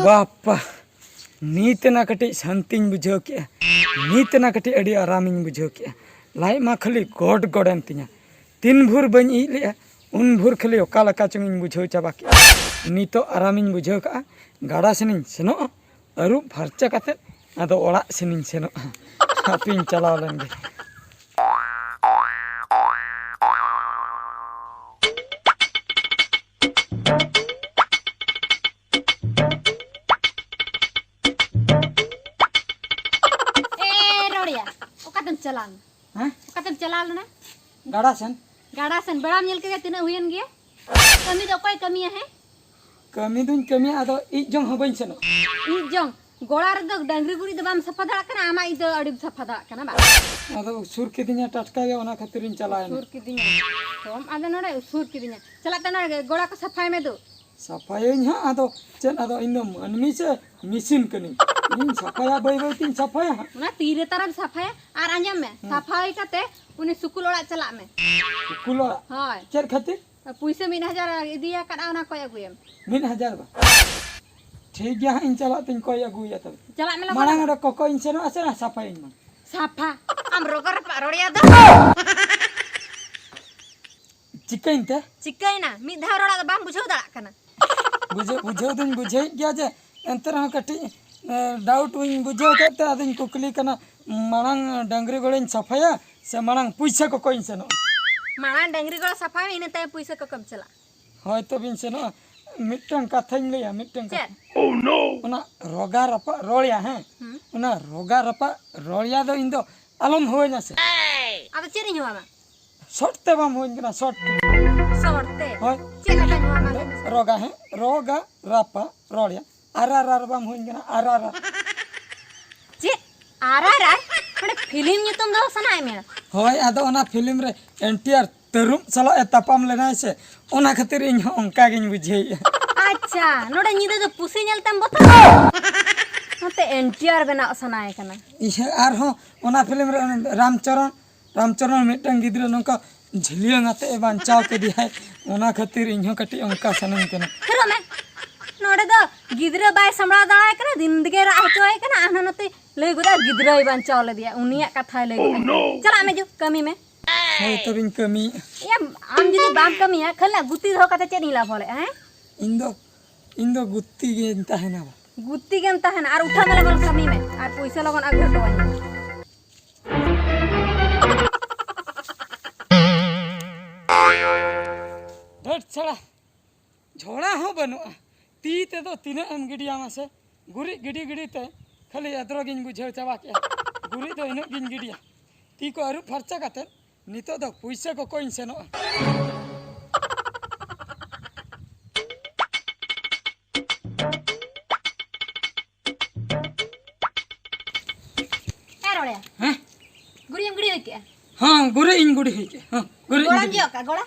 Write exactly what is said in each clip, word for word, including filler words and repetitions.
ᱵᱟᱯᱟ, ᱱᱤᱛ ᱮᱱᱟ ᱠᱟᱹᱴᱤᱡ ᱥᱟᱱᱛᱤᱧ ᱵᱩᱡᱷᱟᱹᱣ ᱠᱮᱜᱼᱟ, ᱱᱤᱛ ᱮᱱᱟ ᱠᱟᱹᱴᱤᱡ ᱟᱹᱰᱤ ᱟᱨᱟᱢᱤᱧ ᱵᱩᱡᱷᱟᱹᱣ ᱠᱮᱜᱼᱟ᱾ ᱞᱟᱡ ᱢᱟ ᱠᱷᱟᱹᱞᱤ ᱜᱚᱰ ᱜᱚᱰ ᱮᱱ ᱛᱤᱧᱟ᱾ ᱛᱤᱱ ᱵᱷᱳᱨ ᱵᱟᱹᱧ ᱤᱡ ᱞᱮᱜᱼᱟ, ᱩᱱ ᱵᱷᱳᱨ ᱠᱷᱟᱹᱞᱤ ᱚᱠᱟ ᱞᱮᱠᱟ ᱪᱚᱝ ᱤᱧ ᱵᱩᱡᱷᱟᱹᱣ ᱪᱟᱵᱟ ᱠᱮᱜᱼᱟ᱾ ᱱᱤᱛᱚᱜ ᱟᱨᱟᱢᱤᱧ ᱵᱩᱡᱷᱟᱹᱣ ᱠᱟᱜᱼᱟ, ᱜᱟᱰᱟ ᱥᱮᱱᱤᱧ ᱥᱮᱱᱚᱜᱼᱟ, ᱟᱹᱨᱩᱵ ᱯᱷᱟᱨᱪᱟ ᱠᱟᱛᱮᱫ ᱟᱫᱚ ᱚᱲᱟᱜ ᱥᱮᱱᱤᱧ ᱥᱮᱱᱚᱜᱼᱟ᱾ ᱦᱟᱯᱮᱧ ᱪᱟᱞᱟᱣ ᱞᱮᱱ ᱜᱮ᱾ ᱮ ᱨᱚᱲᱮᱭᱟ, ᱚᱠᱟᱛᱮᱢ ᱪᱟᱞᱟᱣ ᱞᱮᱱᱟ? ᱦᱮᱸ? ᱚᱠᱟᱛᱮᱢ ᱪᱟᱞᱟᱣ ᱞᱮᱱᱟ? ᱜᱟᱰᱟ ᱥᱮᱱ᱾ ᱜᱟᱰᱟ ᱥᱮᱱ ᱵᱮᱲᱟᱢ ᱧᱮᱞ ᱠᱮᱫᱮᱭᱟ, ᱛᱤᱱᱟᱹᱜ ᱦᱩᱭᱮᱱ ᱜᱮᱭᱟ? ᱠᱟᱹᱢᱤ ᱫᱚ ᱚᱠᱚᱭ ᱠᱟᱹᱢᱤᱭᱟ ᱦᱮᱸ? ᱠᱟᱹᱢᱤ ᱫᱩᱧ ᱠᱟᱹᱢᱤᱭᱟ, ᱟᱫᱚ ᱤᱡ ᱡᱚᱝ ᱦᱚᱸ ᱵᱟᱹᱧ ᱥᱮᱱᱚᱜ᱾ ᱤᱡ ᱡᱚᱝ? ᱜᱚᱲᱟ ᱨᱮᱫᱚ ᱰᱟᱹᱝᱨᱤ ᱜᱩᱨᱤᱡ ᱫᱚ ᱵᱟᱢ ᱥᱟᱯᱷᱟ ᱫᱟᱲᱮᱭᱟᱜ ᱠᱟᱱᱟ, ᱟᱢᱟᱜ ᱤᱡ ᱫᱚ ᱟᱹᱰᱤᱢ ᱥᱟᱯᱷᱟ ᱫᱟᱲᱮᱭᱟᱜ ᱠᱟᱱᱟ ᱵᱟᱝ? ᱟᱫᱚ ᱩᱥᱩᱨ ᱠᱤᱫᱤᱧᱟ ᱴᱟᱴᱠᱟ ᱜᱮ, ᱚᱱᱟ ᱠᱷᱟᱹᱛᱤᱨᱤᱧ ᱪᱟᱞᱟᱣᱮᱱᱟ᱾ ᱩᱥᱩᱨ ᱠᱤᱫᱤᱧᱟ? ᱛᱚᱢ ᱟᱫᱚ ᱱᱚᱰᱮ ᱩᱥᱩᱨ ᱠᱤᱫᱤᱧᱟ᱾ ᱪᱟᱞᱟᱜ ᱛᱮ ᱱᱚᱰᱮ ᱜᱚᱲᱟ ᱠᱚ ᱥᱟᱯᱷᱟᱭ ᱢᱮ ᱫᱩ᱾ ᱥᱟᱯᱷᱟᱭᱟᱹᱧ ᱦᱟᱸᱜ, ᱟᱫᱚ ᱪᱮᱫ, ᱟᱫᱚ ᱤᱧ ᱫᱚ ᱢᱟᱹᱱᱢᱤ ᱥᱮ ᱢᱮᱥᱤᱱ ᱠᱟᱹᱱᱟᱹᱧ? ᱤᱧ ᱥᱟᱯᱷᱟᱭᱟ, ᱵᱟᱹᱭ ᱵᱟᱹᱭ ᱛᱤᱧ ᱥᱟᱯᱷᱟᱭᱟ ᱦᱟᱸᱜ᱾ ᱚᱱᱟ ᱛᱤ ᱨᱮ ᱛᱟᱨᱟᱢ ᱥᱟᱯᱷᱟᱭᱟ᱾ ᱟᱨ ᱟᱸᱡᱚᱢ ᱢᱮ, ᱦᱩᱸ᱾ ᱥᱟᱯᱷᱟ ᱦᱩᱭ ᱠᱟᱛᱮ ᱩᱱᱤ ᱥᱩᱠᱩᱞ ᱚᱲᱟᱜ ᱪᱟᱞᱟᱜ ᱢᱮ᱾ ᱥᱩᱠᱩᱞ ᱚᱲᱟᱜ? ᱦᱳᱭ᱾ ᱪᱮᱫ ᱠᱷᱟᱹᱛᱤᱨ? ᱯᱩᱭᱥᱟᱹ ᱢᱤᱫ ᱦᱟᱡᱟᱨ ᱤᱫᱤᱭᱟ ᱟᱠᱟᱫᱼᱟ, ᱚᱱᱟ ᱠᱚᱭ ᱟᱹᱜᱩᱭᱮᱢ᱾ ᱢᱤᱫ ᱦᱟᱡᱟᱨ ᱵᱟ? ᱴᱷᱤᱠ ᱜᱮᱭᱟ ᱦᱟᱸᱜ, ᱤᱧ ᱪᱟᱞᱟᱜ ᱛᱤᱧ ᱠᱚᱭ ᱟᱹᱜᱩᱭᱟ ᱛᱚᱵᱮ᱾ ᱪᱟᱞᱟᱜ ᱢᱮ ᱞᱚᱜᱚᱱ ᱢᱟᱲᱟᱝ ᱞᱚᱜᱚᱱ᱾ ᱚᱸᱰᱮ ᱠᱚᱠᱚᱧ ᱥᱮᱱᱚᱜᱼᱟ ᱥᱮ ᱥᱟᱯᱷᱟᱭᱟᱹᱧ ᱢᱟ᱾ ᱥᱟᱯᱷᱟ? ᱟᱢ ᱨᱚᱜᱟ ᱨᱟᱯᱟᱜ ᱨᱚᱲᱮᱭᱟ ᱫᱚ᱾ ᱪᱤᱠᱟᱹᱧ ᱛᱮ? ᱪᱤᱠᱟᱹᱭᱮᱱᱟ? ᱢᱤᱫ ᱫᱷᱟᱣ ᱨᱚᱲᱟᱜ ᱫᱚ ᱵᱟᱢ ᱵᱩᱡᱷᱟᱹᱣ ᱫᱟᱲᱮᱭᱟᱜ ᱠᱟᱱᱟ᱾ ᱵᱩᱡᱷᱟᱹᱣ, ᱵᱩᱡᱷᱟᱹᱣ ᱫᱩᱧ ᱵᱩᱡᱷᱟᱹᱣᱮᱫ ᱜᱮᱭᱟ ᱡᱮ, ᱮᱱᱛᱮ ᱨᱮᱦᱚᱸ ᱠᱟᱹᱴᱤᱡ, ᱮ, ᱰᱟᱣᱩᱴ ᱤᱧ ᱵᱩᱡᱷᱟᱹᱣ ᱠᱮᱫ ᱛᱮ ᱟᱫᱚᱧ ᱠᱩᱠᱞᱤ ᱠᱟᱱᱟ, ᱢᱟᱲᱟᱝ ᱰᱟᱹᱝᱨᱤ ᱜᱚᱲᱟᱧ ᱥᱟᱯᱷᱟᱭᱟ ᱥᱮ ᱢᱟᱲᱟᱝ ᱯᱩᱭᱥᱟᱹ ᱠᱚᱠᱚᱧ ᱥᱮᱱᱚᱜᱼᱟ? ᱢᱟᱲᱟᱝ ᱰᱟᱹᱝᱨᱤ ᱜᱚᱲᱟ ᱥᱟᱯᱷᱟᱭ ᱢᱮ, ᱤᱱᱟᱹ ᱛᱟᱭᱚᱢ ᱯᱩᱭᱥᱟᱹ ᱠᱚᱠᱚᱢ ᱪᱟᱞᱟᱜᱼᱟ᱾ ᱦᱳᱭ ᱛᱚᱵᱮᱧ ᱥᱮᱱᱚᱜᱼᱟ᱾ ᱢᱤᱫᱴᱟᱝ ᱠᱟᱛᱷᱟᱧ ᱞᱟᱹᱭᱟ, ᱢᱤᱫᱴᱟᱝ ᱪᱮᱫ? ᱠᱟᱛᱷᱟ᱾ ᱚᱱᱟ ᱨᱚᱜᱟ ᱨᱟᱯᱟᱜ ᱨᱚᱲᱮᱭᱟ, ᱦᱮᱸ? ᱦᱩᱸ᱾ ᱚᱱᱟ ᱨᱚᱜᱟ ᱨᱟᱯᱟᱜ ᱨᱚᱲᱮᱭᱟ ᱫᱚ ᱤᱧ ᱫᱚ ᱟᱞᱚᱢ ᱦᱳᱭᱧᱟ ᱥᱮ᱾ ᱟᱫᱚ ᱪᱮᱫ ᱤᱧ ᱦᱚᱦᱚᱣᱟᱢᱟ? ᱥᱚᱴ ᱛᱮ ᱵᱟᱢ ᱦᱳᱭᱧ ᱠᱟᱱᱟ, ᱥᱚᱴ ᱛᱮ᱾ ᱥᱚᱴ ᱛᱮ? ᱦᱳᱭ᱾ ᱪᱮᱫ ᱞᱮᱠᱟᱧ ᱦᱚᱦᱚᱣᱟᱢᱟ ᱞᱟᱹᱭ ᱢᱮᱥᱮ? ᱨᱚᱜᱟ, ᱦᱮᱸ? ᱨᱚᱜᱟ ᱨᱟᱯᱟᱜ ᱨᱚᱲᱮᱭᱟ᱾ ᱟᱨ ᱟᱨ ᱟᱨ ᱵᱟᱢ ᱦᱳᱭᱧ ᱠᱟᱱᱟ, ᱟᱨ ᱟᱨ ᱟᱨ᱾ ᱪᱮᱫ? ᱟᱨ ᱟᱨ ᱟᱨ? ᱚᱸᱰᱮ ᱯᱷᱤᱞᱢ ᱧᱩᱛᱩᱢ ᱫᱚᱦᱚ ᱥᱟᱱᱟᱭᱮᱫ ᱢᱮᱭᱟ? ᱦᱳᱭ, ᱟᱫᱚ ᱚᱱᱟ ᱯᱷᱤᱞᱢ ᱨᱮ ᱮᱱ ᱴᱤ ᱟᱨ ᱛᱟᱹᱨᱩᱵ ᱥᱟᱞᱟᱜ ᱮ ᱛᱟᱯᱟᱢ ᱞᱮᱱᱟᱭ ᱥᱮ, ᱚᱱᱟ ᱠᱷᱟᱹᱛᱤᱨ ᱤᱧ ᱦᱚᱸ ᱚᱱᱠᱟ ᱜᱤᱧ ᱵᱩᱡᱷᱟᱹᱣᱮᱫᱼᱟ᱾ ᱟᱪᱪᱷᱟ, ᱱᱚᱰᱮ ᱧᱤᱫᱟᱹ ᱫᱚ ᱯᱩᱥᱤ ᱧᱮᱞ ᱛᱮᱢ ᱵᱚᱛᱚᱨᱚᱜᱼᱟ? ᱱᱚᱛᱮ ᱮᱱ ᱴᱤ ᱟᱨ ᱵᱮᱱᱟᱣ ᱥᱟᱱᱟᱭᱮ ᱠᱟᱱᱟ᱾ ᱤᱭᱟᱹ, ᱟᱨᱦᱚᱸ ᱚᱱᱟ ᱯᱷᱤᱞᱢ ᱨᱮ ᱩᱱᱤ ᱨᱟᱢ ᱪᱚᱨᱚᱱ, ᱨᱟᱢᱪᱚᱨᱚᱱ ᱢᱤᱫᱴᱟᱝ ᱜᱤᱫᱽᱨᱟᱹ ᱱᱚᱝᱠᱟ ᱡᱷᱤᱞᱭᱟᱹᱝ ᱟᱛᱮ ᱮ ᱵᱟᱧᱪᱟᱣ ᱠᱮᱫᱮᱭᱟᱭ, ᱚᱱᱟ ᱠᱷᱟᱹᱛᱤᱨ ᱤᱧ ᱦᱚᱸ ᱠᱟᱹᱴᱤᱡ ᱚᱱᱠᱟ ᱥᱟᱱᱟᱧ ᱠᱟᱱᱟ᱾ ᱛᱷᱤᱨᱚᱜ ᱢᱮ᱾ ᱱᱚᱰᱮ ᱫᱚ ᱜᱤᱫᱽᱨᱟᱹ ᱵᱟᱭ ᱥᱟᱢᱵᱲᱟᱣ ᱫᱟᱲᱮᱭᱟᱭ ᱠᱟᱱᱟ, ᱫᱤᱱ ᱜᱮ ᱨᱟᱜ ᱦᱚᱪᱚᱭᱮ ᱠᱟᱱᱟ, ᱟᱨ ᱱᱚᱛᱮ ᱞᱟᱹᱭ ᱜᱚᱫᱟ ᱜᱤᱫᱽᱨᱟᱹᱭ ᱵᱟᱧᱪᱟᱣ ᱞᱮᱫᱮᱭᱟ, ᱩᱱᱤᱭᱟᱜ ᱠᱟᱛᱷᱟᱭ ᱞᱟᱹᱭ ᱜᱚᱫᱟ᱾ ᱪᱟᱞᱟᱜ ᱢᱮ ᱡᱩ, ᱠᱟᱹᱢᱤ ᱢᱮ᱾ ᱦᱳᱭ, ᱛᱚᱵᱮᱧ ᱠᱟᱹᱢᱤᱭᱮᱫᱼᱟ᱾ ᱮᱭᱟ, ᱟᱢ ᱡᱩᱫᱤ ᱵᱟᱢ ᱠᱟᱹᱢᱤᱭᱟ, ᱠᱷᱟᱹᱞᱤ ᱜᱩᱛᱤ ᱫᱚᱦᱚ ᱠᱟᱛᱮ ᱪᱮᱫ ᱤᱧ ᱞᱟᱵᱷ ᱞᱮᱫᱼᱟ, ᱦᱮᱸ? ᱤᱧ ᱫᱚ, ᱤᱧ ᱫᱚ ᱜᱩᱛᱤ ᱜᱤᱧ ᱛᱟᱦᱮᱱᱟ ᱵᱟ᱾ ᱜᱩᱛᱤ ᱜᱮᱢ ᱛᱟᱦᱮᱱᱟ ᱟᱨ ᱩᱴᱷᱟᱹᱣ ᱢᱮ, ᱞᱚᱜᱚᱱ ᱠᱟᱹᱢᱤ ᱢᱮ ᱟᱨ ᱯᱩᱭᱥᱟᱹ ᱞᱚᱜᱚᱱ ᱟᱹᱜᱩ ᱦᱚᱴᱚ ᱟᱹᱧ ᱢᱮ᱾ ᱰᱷᱟᱹᱴ ᱪᱷᱟᱲᱟ ᱡᱷᱚᱲᱟ ᱦᱚᱸ ᱵᱟᱹᱱᱩᱜᱼᱟ᱾ ᱛᱤ ᱛᱮᱫᱚ ᱛᱤᱱᱟᱹᱜ ᱮᱢ ᱜᱤᱰᱤᱭᱟ ᱢᱟᱥᱮ? ᱜᱩᱨᱤᱡ ᱜᱤᱰᱤ ᱜᱤᱰᱤ ᱛᱮ ᱠᱷᱟᱹᱞᱤ ᱮᱫᱽᱨᱚ ᱜᱤᱧ ᱵᱩᱡᱷᱟᱹᱣ ᱪᱟᱵᱟ ᱠᱮᱜᱼᱟ᱾ ᱜᱩᱨᱤᱡ ᱫᱚ ᱤᱱᱟᱹᱜ ᱜᱤᱧ ᱜᱤᱰᱤᱭᱟ᱾ ᱛᱤ ᱠᱚ ᱟᱹᱨᱩᱵ ᱯᱷᱟᱨᱪᱟ ᱠᱟᱛᱮ ᱱᱤᱛᱚᱜ ᱫᱚ ᱯᱩᱭᱥᱟᱹ ᱠᱚᱠᱚᱧ ᱥᱮᱱᱚᱜᱼᱟ᱾ ᱦᱮᱸ, ᱨᱚᱲᱮᱭᱟ᱾ ᱦᱮᱸ? ᱜᱩᱨᱤᱡ ᱮᱢ ᱜᱤᱰᱤ ᱦᱩᱭ ᱠᱮᱜᱼᱟ? ᱦᱮᱸ, ᱜᱩᱨᱤᱡ ᱤᱧ ᱜᱤᱰᱤ ᱦᱩᱭ ᱠᱮᱜᱼᱟ᱾ ᱦᱮᱸ, ᱜᱩᱨᱤᱡ ᱤᱧ ᱜᱚᱲᱟᱢ ᱜᱤᱰᱤ᱾ ᱡᱚᱜ ᱠᱟᱜᱼᱟ, ᱜᱚᱲᱟ?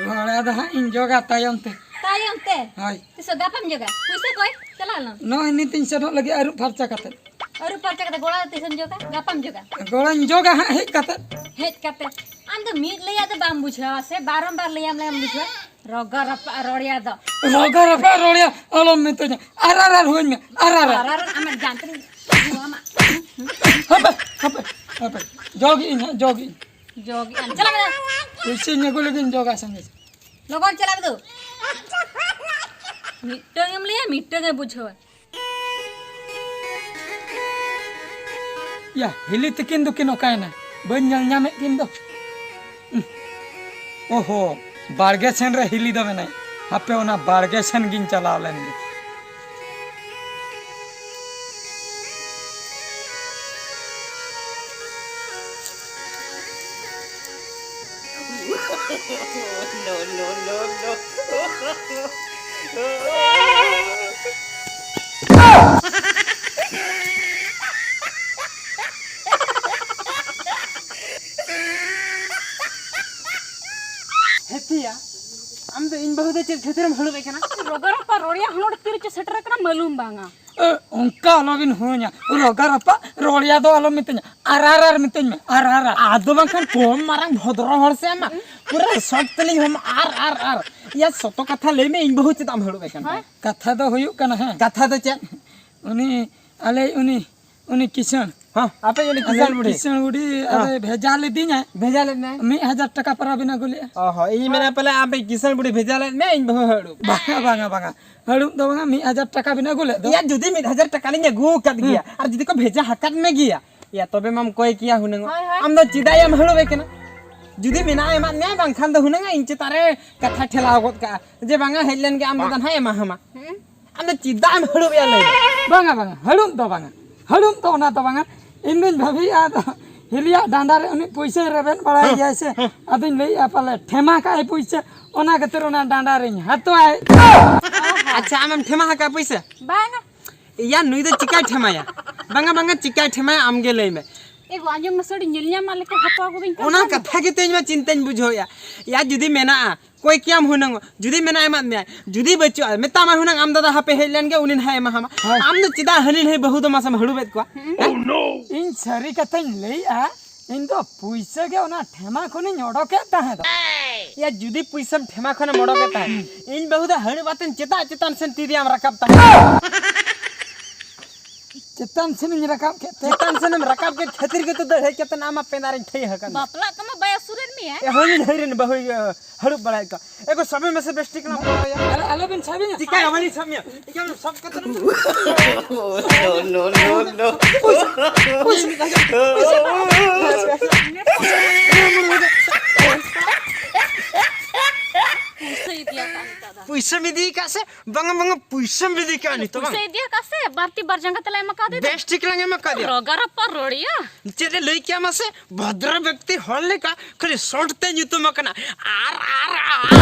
ᱜᱚᱲᱟ ᱫᱚ ᱦᱟᱸᱜ ᱤᱧ ᱡᱚᱜᱟ ᱛᱟᱭᱚᱢ ᱛᱮ᱾ ᱛᱟᱭᱚᱢ ᱛᱮ? ᱦᱳᱭ᱾ ᱛᱤᱥᱚᱜ ᱜᱟᱯᱟᱢ ᱡᱚᱜᱟ? ᱯᱩᱭᱥᱟᱹ ᱠᱚᱭ? ᱪᱟᱞᱟᱣ ᱞᱮᱱ᱾ ᱱᱚᱜᱼᱚᱭ ᱱᱤᱛ ᱤᱧ ᱥᱮᱱᱚᱜ ᱞᱟᱹᱜᱤᱫ ᱟᱹᱨᱩᱵ ᱯᱷᱟᱨᱪᱟ ᱠᱟᱛᱮ᱾ ᱟᱹᱨᱩᱵ ᱯᱷᱟᱨᱪᱟ ᱠᱟᱛᱮ ᱜᱚᱲᱟ ᱫᱚ ᱛᱤᱥᱮᱢ ᱡᱚᱜᱟ? ᱜᱟᱯᱟᱢ ᱡᱚᱜᱟ? ᱜᱚᱲᱟᱧ ᱡᱚᱜᱟ ᱦᱟᱸᱜ ᱦᱮᱡ ᱠᱟᱛᱮ᱾ ᱦᱮᱡ ᱠᱟᱛᱮ᱾ ᱟᱢ ᱫᱚ ᱢᱤᱫ ᱞᱟᱹᱭᱟᱜ ᱫᱚ ᱵᱟᱢ ᱵᱩᱡᱷᱟᱹᱣᱟ ᱥᱮ ᱵᱟᱨᱚᱢᱵᱟᱨ ᱞᱟᱹᱭᱟᱢ ᱞᱟᱹᱭᱟᱢ ᱵᱩᱡᱷᱟᱹᱣᱟ? ᱨᱚᱜᱟ ᱨᱟᱯᱟᱜ ᱨᱚᱲᱮᱭᱟ ᱫᱚ᱾ ᱨᱚᱜᱟ ᱨᱟᱯᱟᱜ ᱨᱚᱲᱮᱭᱟ ᱟᱞᱚᱢ ᱢᱮᱛᱟᱹᱧᱟ᱾ ᱟᱨ ᱟᱨ ᱟᱨ ᱦᱩᱭᱧ ᱢᱮ᱾ ᱟᱨ ᱟᱨ ᱟᱨ᱾ ᱟᱨ ᱟᱨ ᱟᱢᱟᱜ ᱡᱟᱱᱛᱮᱧ ᱟᱢᱟᱜ᱾ ᱦᱟᱯᱮ, ᱦᱟᱯᱮ, ᱦᱟᱯᱮ᱾ ᱡᱚᱜᱮᱜ ᱤᱧ ᱦᱟᱸᱜ, ᱡᱚᱜᱮᱜ ᱤᱧ᱾ ᱡᱚᱜᱮᱜ ᱟᱢ᱾ ᱪᱟᱞᱟᱜ ᱢᱮ᱾ ᱯᱩᱭᱥᱟᱹᱧ ᱟᱹᱜᱩ ᱞᱮᱜᱤᱧ ᱡᱚᱜᱟ ᱥᱚᱸᱜᱮ᱾ ᱞᱚᱜᱚᱱ ᱪᱟᱞᱟᱜ ᱢᱮ ᱫᱩ᱾ ᱢᱤᱫᱴᱟᱝ ᱮᱢ ᱞᱟᱹᱭᱟ, ᱢᱤᱫᱴᱟᱝ ᱮ ᱵᱩᱡᱷᱟᱹᱣᱟ᱾ ᱭᱟ, ᱦᱤᱞᱤ ᱛᱤᱠᱤᱱ ᱫᱚᱠᱤᱱ ᱚᱠᱟᱭᱮᱱᱟ? ᱵᱟᱹᱧ ᱧᱮᱞ ᱧᱟᱢᱮᱫ ᱠᱤᱱ ᱫᱚ᱾ ᱩᱸᱦ᱾ ᱳᱦᱳ, ᱵᱟᱲᱜᱮ ᱥᱮᱱ ᱨᱮ ᱦᱤᱞᱤ ᱫᱚ ᱢᱮᱱᱟᱭᱟ᱾ ᱦᱟᱯᱮ, ᱚᱱᱟ ᱵᱟᱲᱜᱮ ᱥᱮᱱ ᱜᱤᱧ ᱪᱟᱞᱟᱣ ᱞᱮᱱ ᱜᱮ᱾ No, no, no, no. ᱦᱮᱛᱤᱭᱟ, ᱟᱢ ᱫᱚ ᱤᱧ ᱵᱟᱹᱦᱩ ᱫᱚ ᱪᱮᱫ ᱠᱷᱟᱹᱛᱤᱨᱮᱢ ᱦᱟᱹᱲᱩᱵ ᱮ ᱠᱟᱱᱟ? ᱨᱚᱜᱟ ᱨᱟᱯᱟ ᱨᱚᱲᱮᱭᱟ ᱦᱚᱸ ᱱᱚᱰᱮ ᱛᱤ ᱨᱮᱪᱚ ᱥᱮᱴᱮᱨ ᱟᱠᱟᱱᱟ, ᱢᱟᱹᱞᱩᱢ ᱵᱟᱝᱟ᱾ ᱚᱱᱠᱟ ᱟᱞᱚᱵᱤᱱ ᱦᱩᱭᱧᱟ᱾ ᱨᱚᱜᱟ ᱨᱟᱯᱟᱜ ᱨᱚᱲᱤᱭᱟ ᱫᱚ ᱟᱞᱚᱢ ᱢᱤᱛᱟᱹᱧᱟ᱾ ᱟᱨ ᱟᱨ ᱟᱨ ᱢᱤᱛᱟᱹᱧ ᱢᱮ, ᱟᱨ ᱟᱨ ᱟᱨ᱾ ᱟᱫᱚ ᱵᱟᱝᱠᱷᱟᱱ ᱠᱚᱢ ᱢᱟᱨᱟᱝ ᱵᱷᱚᱫᱨᱚ ᱦᱚᱲ ᱥᱮ ᱟᱢᱟᱜ ᱯᱩᱨᱟᱹ ᱥᱚᱴ ᱛᱮᱞᱤᱧ ᱦᱚᱢ ᱟᱨ ᱟᱨ ᱟᱨ᱾ ᱭᱟ, ᱥᱚᱛᱚ ᱠᱟᱛᱷᱟ ᱞᱟᱹᱭ ᱢᱮ, ᱤᱧ ᱵᱟᱹᱦᱩ ᱪᱮᱫᱟᱜ ᱮᱢ ᱦᱟᱹᱲᱩᱵ ᱮ ᱠᱟᱱᱟ? ᱦᱮᱸ? ᱠᱟᱛᱷᱟ ᱫᱚ ᱦᱩᱭᱩᱜ ᱠᱟᱱᱟ, ᱦᱮᱸ᱾ ᱠᱟᱛᱷᱟ ᱫᱚ ᱪᱮᱫ? ᱩᱱᱤ, ᱟᱞᱮ ᱩᱱᱤ, ᱩᱱᱤ ᱠᱤᱥᱟᱹᱬ᱾ ᱦᱚᱸ, ᱟᱯᱮ ᱩᱱᱤ ᱟᱞᱮ ᱠᱤᱥᱟᱹᱬ ᱵᱩᱰᱷᱤ᱾ ᱠᱤᱥᱟᱹᱬ ᱵᱩᱰᱷᱤ, ᱦᱚᱸ᱾ ᱟᱫᱚᱭ ᱵᱷᱮᱡᱟ ᱞᱤᱫᱤᱧᱟᱭ᱾ ᱵᱷᱮᱡᱟ ᱞᱮᱫ ᱢᱮ? ᱢᱤᱫ ᱦᱟᱡᱟᱨ ᱴᱟᱠᱟ ᱯᱟᱨᱟ ᱵᱤᱱ ᱟᱹᱜᱩ ᱞᱮᱜᱼᱟ᱾ ᱚ ᱦᱚᱸ, ᱤᱧ ᱢᱮᱱᱟ ᱯᱟᱞᱮ ᱟᱯᱮ ᱠᱤᱥᱟᱹᱬ ᱵᱩᱰᱷᱤ ᱵᱷᱮᱡᱟ ᱞᱮᱫ ᱢᱮ, ᱤᱧ ᱵᱟᱹᱦᱩ ᱦᱟᱹᱲᱩᱵ᱾ ᱵᱟᱝᱟ, ᱵᱟᱝᱟ, ᱵᱟᱝᱟ᱾ ᱦᱟᱹᱲᱩᱵ ᱫᱚ ᱵᱟᱝᱟ, ᱢᱤᱫ ᱦᱟᱡᱟᱨ ᱴᱟᱠᱟ ᱵᱤᱱ ᱟᱹᱜᱩ ᱞᱮᱫ ᱫᱚ᱾ ᱭᱟ, ᱡᱩᱫᱤ ᱢᱤᱫ ᱦᱟᱡᱟᱨ ᱴᱟᱠᱟ ᱞᱤᱧ ᱟᱹᱜᱩ ᱟᱠᱟᱫ ᱦᱩᱸ᱾ ᱜᱮᱭᱟ, ᱟᱨ ᱡᱩᱫᱤ ᱠᱚ ᱵᱷᱮᱡᱟ ᱟᱠᱟᱫ ᱢᱮ ᱜᱮᱭᱟ, ᱭᱟ, ᱛᱚᱵᱮ ᱢᱟᱢ ᱠᱚᱭ ᱠᱮᱭᱟ ᱦᱩᱱᱟᱹᱝ᱾ ᱦᱳᱭ, ᱦᱳᱭ᱾ ᱟᱢ ᱫᱚ ᱪᱮᱫᱟᱜ ᱮᱢ ᱦᱟᱹᱲᱩᱵ ᱮ ᱠᱟᱱᱟ? ᱡᱩᱫᱤ ᱢᱮᱱᱟᱜᱼᱟ ᱮᱢᱟᱫ ᱢᱮᱭᱟ, ᱵᱟᱝᱠᱷᱟᱱ ᱫᱚ ᱦᱩᱱᱟᱹᱝ ᱤᱧ ᱪᱮᱛᱟᱱ ᱨᱮ ᱠᱟᱛᱷᱟ ᱴᱷᱮᱞᱟᱣ ᱜᱚᱫ ᱠᱟᱜᱼᱟ, ᱡᱮ ᱵᱟᱝᱟ, ᱦᱮᱡ ᱞᱮᱱ ᱜᱮ ᱟᱢ ᱫᱟᱫᱟ ᱱᱟᱦᱟᱜ ᱮᱢᱟ ᱦᱟᱢᱟ᱾ ᱦᱩᱸ᱾ ᱟᱢ ᱫᱚ ᱪᱮᱫᱟᱜ ᱮᱢ ᱦᱟᱹᱲᱩᱵ ᱮᱭᱟ ᱞᱟᱹᱭ ᱢᱮ? ᱵᱟᱝᱟ, ᱵᱟᱝᱟ, ᱦᱟᱹᱲᱩᱵ ᱫᱚ ᱵᱟᱝᱟ, ᱦᱟᱹᱲᱩᱵ ᱫᱚ ᱚᱱᱟ ᱫᱚ ᱵᱟᱝᱟ᱾ ᱤᱧ ᱫᱩᱧ ᱵᱷᱟᱹᱵᱤᱭᱮᱫᱼᱟ, ᱟᱫᱚ ᱦᱤᱞᱤᱭᱟᱜ ᱰᱟᱸᱰᱟ ᱨᱮ ᱩᱱᱤ ᱯᱩᱭᱥᱟᱹᱭ ᱨᱮᱵᱮᱫ ᱵᱟᱲᱟᱭ ᱦᱮᱸ, ᱜᱮᱭᱟᱭ ᱥᱮ, ᱦᱮᱸ᱾ ᱟᱫᱚᱧ ᱞᱟᱹᱭᱮᱫᱼᱟ ᱯᱟᱞᱮ ᱴᱷᱮᱢᱟ ᱠᱟᱜᱼᱟᱭ ᱯᱩᱭᱥᱟᱹ, ᱚᱱᱟ ᱠᱷᱟᱹᱛᱤᱨ ᱚᱱᱟ ᱰᱟᱸᱰᱟ ᱨᱤᱧ ᱦᱟᱛᱣᱟᱭ᱾ ᱟᱪᱪᱷᱟ, ᱟᱢᱮᱢ ᱴᱷᱮᱢᱟ ᱟᱠᱟᱫ ᱯᱩᱭᱥᱟᱹ? ᱵᱟᱝᱟ᱾ ᱭᱟ, ᱱᱩᱭ ᱫᱚ ᱪᱤᱠᱟᱭ ᱴᱷᱮᱢᱟᱭᱟ? ᱵᱟᱝᱟ, ᱵᱟᱝᱟ, ᱪᱤᱠᱟᱭ ᱴᱷᱮᱢᱟᱭᱟ, ᱟᱢ ᱜᱮ ᱞᱟᱹᱭ ᱢᱮ᱾ ᱮ ᱜᱚ, ᱟᱸᱡᱚᱢ ᱢᱮᱥᱮ, ᱟᱹᱰᱤ ᱧᱮᱞ ᱧᱟᱢ ᱞᱮᱠᱟ ᱦᱟᱛᱟᱣ ᱠᱚᱫᱚᱧ ᱚᱱᱟ ᱠᱟᱱᱟ᱾ ᱠᱟᱛᱷᱟ ᱜᱮᱛᱚ ᱤᱧ ᱢᱟ ᱪᱤᱱᱛᱟᱹᱧ ᱵᱩᱡᱷᱟᱹᱣᱮᱫᱼᱟ᱾ ᱭᱟ, ᱡᱩᱫᱤ ᱢᱮᱱᱟᱜᱼᱟ, ᱠᱚᱭ ᱠᱮᱭᱟᱢ ᱦᱩᱱᱟᱹᱝ, ᱡᱩᱫᱤ ᱢᱮᱱᱟᱜᱼᱟ, ᱮᱢᱟᱫ ᱢᱮᱭᱟ, ᱡᱩᱫᱤ ᱵᱟᱹᱪᱩᱜᱼᱟ, ᱢᱮᱛᱟᱢᱟᱭ ᱦᱩᱱᱟᱹᱝ, ᱟᱢ ᱫᱟᱫᱟ ᱦᱟᱯᱮ ᱦᱮᱡ ᱞᱮᱱ ᱜᱮ, ᱩᱱᱤ ᱱᱟᱦᱟᱜ ᱮᱢᱟ ᱦᱟᱢᱟ᱾ ᱦᱮᱸ᱾ ᱟᱢ ᱫᱚ ᱪᱮᱫᱟᱜ ᱦᱟᱹᱱᱤ ᱱᱟᱹᱭ ᱵᱟᱹᱦᱩ ᱫᱚ ᱢᱟᱥᱮᱢ ᱦᱟᱹᱲᱩᱵᱮᱫ ᱠᱚᱣᱟ? ᱦᱮᱸ? ᱤᱧ ᱥᱟᱹᱨᱤ ᱠᱟᱛᱷᱟᱧ ᱞᱟᱹᱭᱮᱫᱼᱟ, ᱤᱧ ᱫᱚ ᱯᱩᱭᱥᱟᱹ ᱜᱮ ᱚᱱᱟ ᱴᱷᱮᱢᱟ ᱠᱷᱚᱱᱤᱧ ᱚᱰᱚᱠᱮᱫ ᱛᱟᱦᱮᱸ ᱫᱚ᱾ ᱭᱟ, ᱡᱩᱫᱤ ᱯᱩᱭᱥᱟᱹᱢ ᱴᱷᱮᱢᱟ ᱠᱷᱚᱱᱮᱢ ᱚᱰᱚᱠᱮᱫ ᱛᱟᱦᱮᱸᱫ, ᱤᱧ ᱵᱟᱹᱦᱩ ᱫᱚ ᱦᱟᱹᱲᱩᱵ ᱟᱛᱮᱱ ᱪᱮᱫᱟᱜ ᱪᱮᱛᱟᱱ ᱥᱮᱱ ᱛᱤ ᱨᱮᱭᱟᱜ ᱮᱢ ᱨᱟᱠᱟᱵ ᱛᱟᱦᱮᱸᱫ? ᱪᱮᱛᱟᱱ ᱥᱮᱱᱤᱧ ᱨᱟᱠᱟᱵ ᱠᱮᱫ ᱛᱮ᱾ ᱪᱮᱛᱟᱱ ᱥᱮᱱᱮᱢ ᱨᱟᱠᱟᱵ ᱠᱮᱫ ᱠᱷᱟᱹᱛᱤᱨ ᱜᱮᱛᱚ ᱫᱟᱹᱲ ᱦᱮᱡ ᱠᱟᱛᱮ ᱟᱢᱟᱜ ᱯᱮᱸᱫᱟ ᱨᱤᱧ ᱴᱷᱟᱹᱭ ᱟᱠᱟᱫ ᱢᱮ᱾ ᱵᱟᱯᱞᱟᱜ ᱠᱟᱱᱟ ᱵᱟᱭ ᱟᱹᱥᱩᱨᱮᱫ ᱢᱮᱭᱟ? ᱮ, ᱦᱳᱭ, ᱦᱳᱭ ᱨᱮᱱ ᱵᱟᱹᱦᱩᱭ, ᱮ, ᱦᱟᱹᱲᱩᱵ ᱵᱟᱲᱟᱭᱮᱫ ᱠᱚᱣᱟ᱾ ᱮ ᱜᱚ, ᱥᱟᱵᱮ ᱢᱮᱥᱮ ᱵᱮᱥ ᱴᱷᱤᱠ ᱞᱟᱝ ᱯᱟᱲᱟᱣᱭᱟ᱾ ᱟᱞᱚ, ᱟᱞᱚᱵᱮᱱ ᱥᱟᱵᱮᱧᱟ᱾ ᱪᱤᱠᱟᱹᱭᱟ, ᱵᱟᱹᱞᱤᱧ ᱥᱟᱵ ᱢᱮᱭᱟ᱾ ᱪᱤᱠᱟᱹᱭᱟ, ᱥᱟᱵ ᱠᱟᱛᱮ ᱱᱚ, ᱱᱚ, ᱱᱚ, ᱱᱚ᱾ ᱯᱩᱭᱥᱟᱹ ᱤᱫᱤᱭᱟ ᱠᱟᱜ ᱱᱤᱛᱚᱜ ᱫᱚ᱾ ᱯᱩᱭᱥᱟᱹᱢ ᱤᱫᱤ ᱠᱟᱜ ᱥᱮ? ᱵᱟᱝᱟ, ᱵᱟᱝᱟ, ᱯᱩᱭᱥᱟᱹᱢ ᱤᱫᱤ ᱠᱟᱜ ᱱᱤᱛᱚᱜ, ᱯᱩᱭᱥᱟᱹ ᱵᱟᱝ? ᱤᱫᱤᱭᱟ ᱠᱟᱜ ᱥᱮ? ᱵᱟᱨ ᱛᱤ ᱵᱟᱨ ᱡᱟᱸᱜᱟ ᱛᱮᱞᱮ ᱮᱢ ᱠᱟᱣᱫᱮ ᱫᱚ᱾ ᱵᱮᱥ ᱴᱷᱤᱠ ᱞᱟᱝ ᱮᱢ ᱠᱟᱫᱮᱭᱟ᱾ ᱨᱚᱜᱟ ᱨᱟᱯᱟ ᱨᱚᱲᱤᱭᱟ᱾ ᱪᱮᱫ ᱮ ᱞᱟᱹᱭ ᱠᱮᱭᱟ ᱢᱟᱥᱮ? ᱵᱷᱚᱫᱨᱚ ᱵᱮᱠᱛᱤ ᱦᱚᱲ ᱞᱮᱠᱟ ᱠᱷᱟᱹᱞᱤ ᱥᱚᱴ ᱛᱮ ᱧᱩᱛᱩᱢ ᱟᱠᱟᱱᱟ᱾ ᱟᱨ, ᱟᱨ, ᱟᱨ᱾